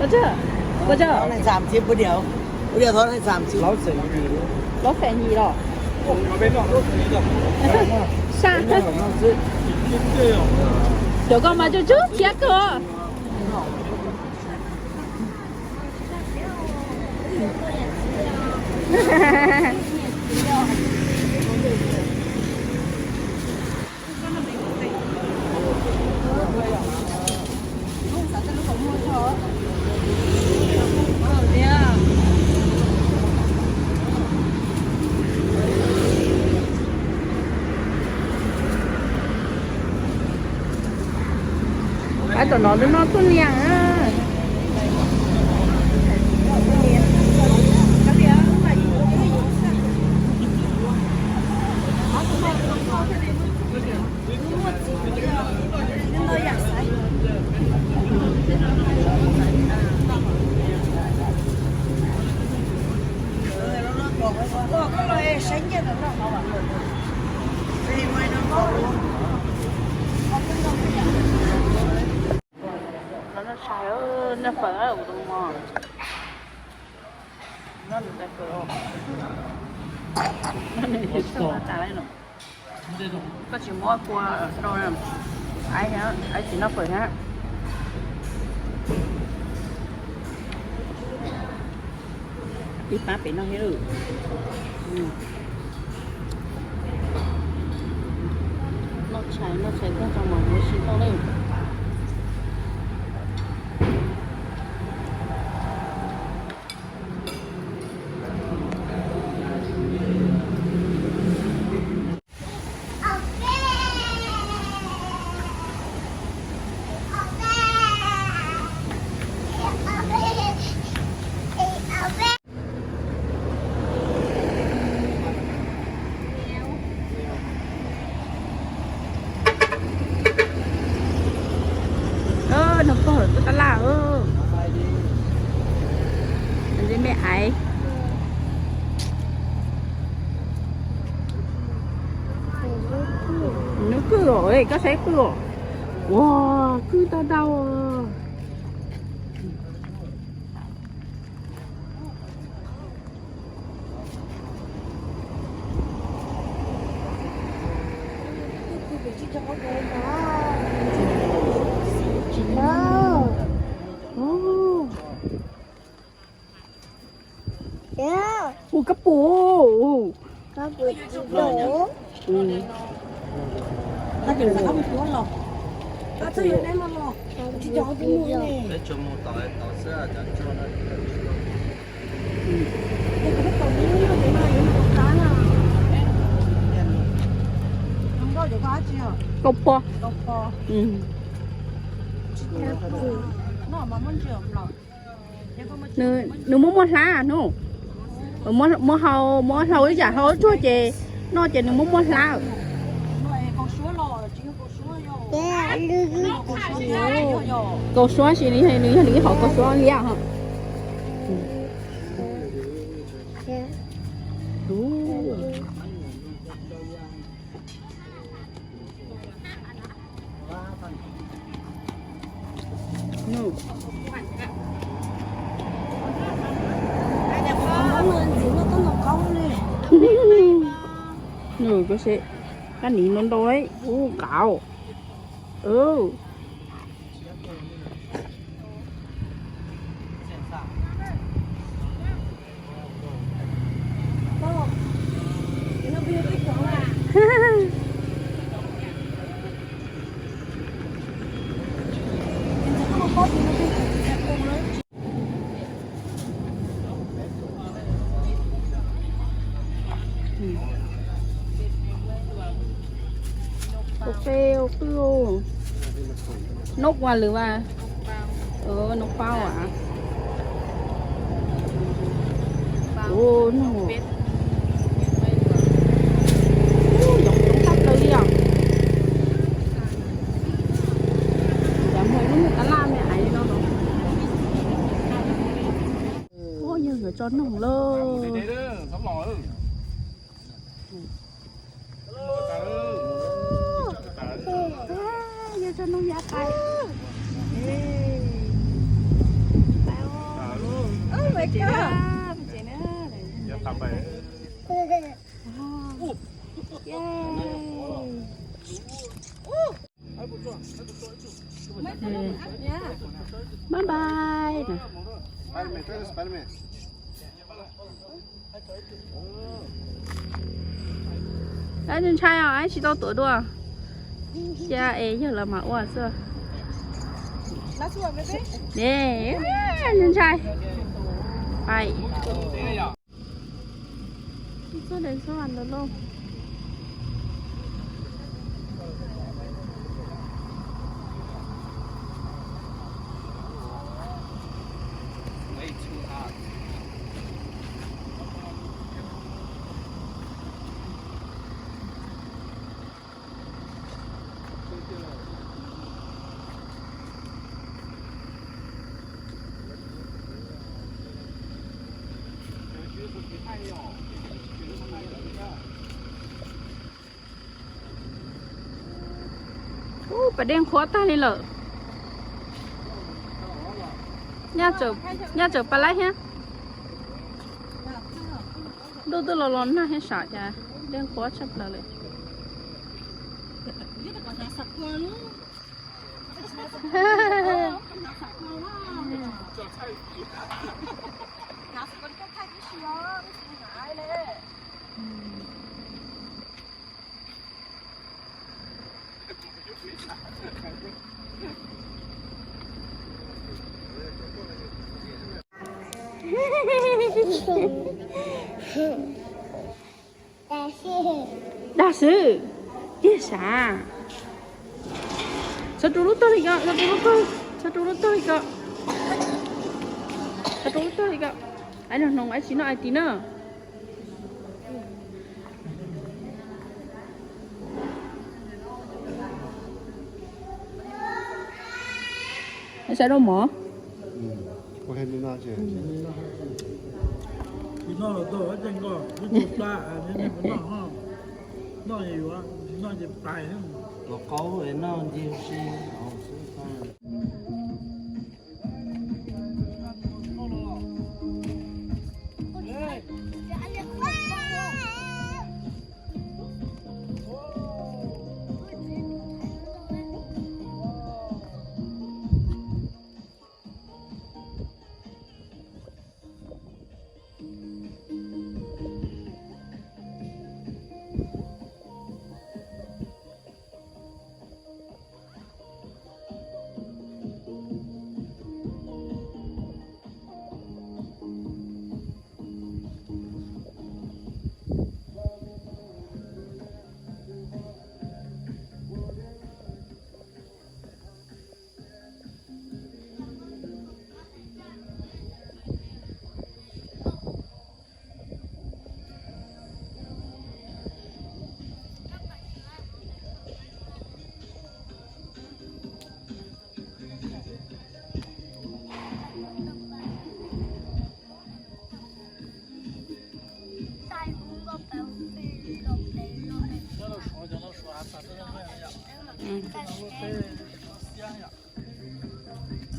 Ua tso. Thov neeg xam tib pub diav, pub diav thov neeg xam tib. Lov xeem yim los. Sa. Cov ko mas tsuj tsuj thiab kawg. Ab, tom no twb noj tub niag. Noj fawm, noj fawm. Koj tsis muab kua rau, aiv tsis noj fawm thiab. Ib pab pem no thiab. Noj tshais, noj tshais tag tso mas mus ua si tau lawm. Nws pog lawm tuaj tab laj. Li me aiv. Nws qwj os, koj saib qwj os. Ua, qwj tau dau. Ua kab pua. Kau pos. Nws muaj muaj hlab hnub. Muab hau, muab hlau ib yam hlau tsuag ces noj ces nws muaj muaj hlab. Kaus suab si, nws yog nws ib hom kaus suab liab ho. Nws koj se, kab nim no ntau ub qav. Ua qe ua qwj. Nub ua lwm vas. Nub paub as. Ua no. Ub, yoov coob tshaj plaws li os. Cas muaj lub niag tab laj me aiv no los. Ub, yawg yuav tso noog lawm. Yawg tso noog yav pais. Pais Ces na, ces na. Bye bye. Ntshai os, tsis tau tuav dua. Cia es yawg los mas ua xwb. Ntshai. Pais. Txog dev xub as ntawd lauj. Ub, pas dej nqhuab tag li lawm. Nyaj txawm pas laib thiab. Ntuj twb los los nag thiab, sav cas dej nqhuab tshaj plaws lawm. Dag xwb, tiag sav. Txhob rau lub tog li ko, txhob rau lub tog, txhob rau lub tog li ko. Txhob rau lub tog li ko. Ais noj hnoos, ais tsis noj ais tis na. Saib rau mov.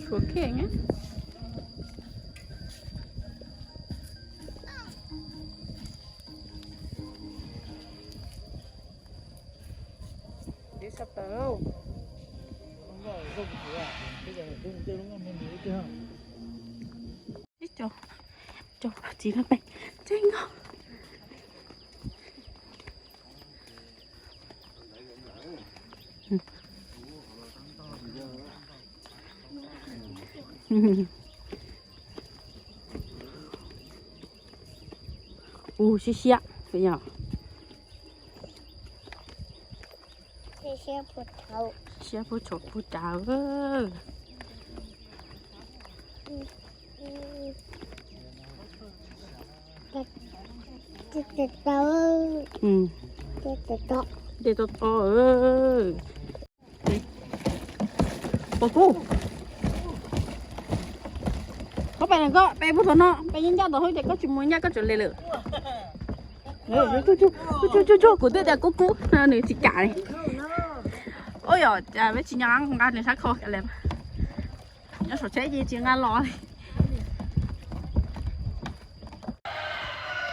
Suav kheej. Ib co, co txiv no pem tsev nkauj. Ua siab siab, siab puag thaum puag tsav. Dej to to. Pog kub, koj pem na, koj pem puag thaum no, pem ncaj ncaj tau hwb ces koj tsis mus ncaj koj tseem le lawm. Kuv twb tias kub kub, nws tsis kam li. Ua yog peb tsis nco nqa nws sab kho li. Nyob saum tsheb ces tsis nqa los li.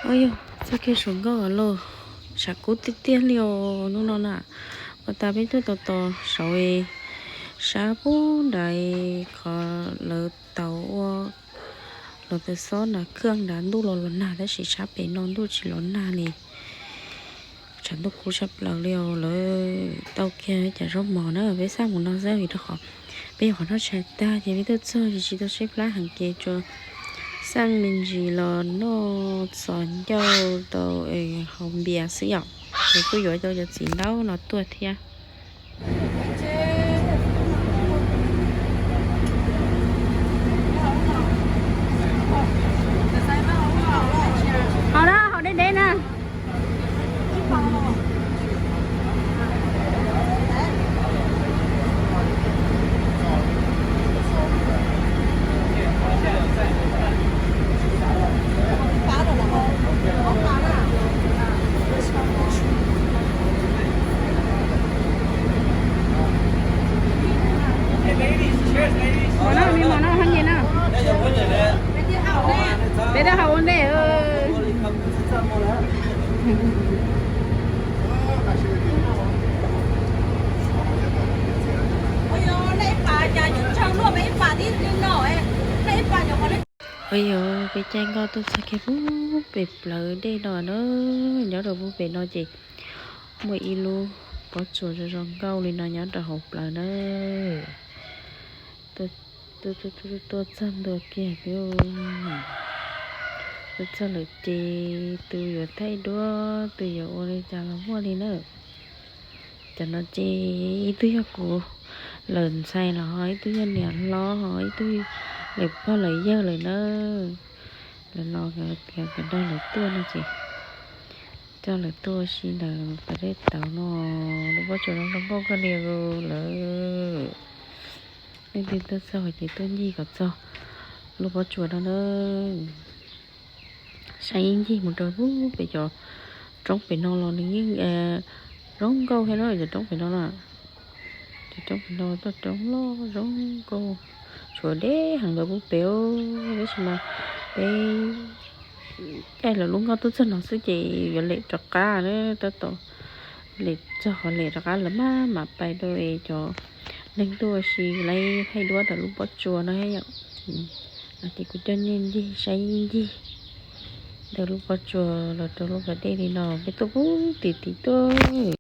Yog txoj kev saum nkauj los tshav kub tiag tiag li os hnub no na. Ua tas peb tuaj tos tos saud sab pub nrad qhov lawv tau ua los taw xob nrad, khaj nrad, ntuj los los nag tab sis sab pem no ntuj tsis los nag li. Tshav ntuj kub tshaj plaws li os, lawv tau kiag cov zaub mos na, peb xaj mus no xwb vim rau qhov peb yuav qhov noj tshais tag ces peb tuaj txog ces tsis tau saib plab heev ces tsuas xaj me ntsis los noj txos ncauj rau haus npias xwb yom. Ces kuj yuav cov txiv ntaub no tuaj thiab. Haus na, haus deb deb na. Peb tuaj haus ua ntej. Ua yog peb caij nkoj tuaj txog kiag pub pem plawv dej no na, nyob rau pub pem no ces muaj ib lub pob tsuas zoo zoo nkauj li no nyob rau hauv plawv na. Tuaj txog ntua kiag peb, tuaj txog lawm ces tus yuav thaij duab tus yuav ua li cas los muaj li na. Cov no ces ib tug yog kuv lawm ntxhais los ho ib tug yog niam hlob ho ib tug lawm pog lawm yawg lawm na. Lawv los cov nrog lawv tuaj no ces coj lawv tuaj ua si ntawm pas dej tauv no. Lub pob tsuas no zoo nkauj kawg li lawm. Leej twg tuaj txog ces tuaj ncig kom txog lub pob tsuas no na. Saib ib ncig mus rau pem cov roob pem no los nws yeej zoo nkauj thiab na, cov roob pem no na. Cov roob pem no toj roob loj zoo nkauj, tshuav deb heev ntawd pub pem, tab sis mas peb caij lawv lub nkoj tuaj txog no xwb ces yuav lem rov qab na, tab tom lem txog qhov lem rov qab lawv maj mam pais rau cov neeg tuaj ua si laib thaij duab ntawm lub pob tsuas no thiab yom. Ces kuv coj nej ncig saib ncig ntawm lub pob tsuas los rau lub pas dej li no, peb tuaj pub tim tid tuaj.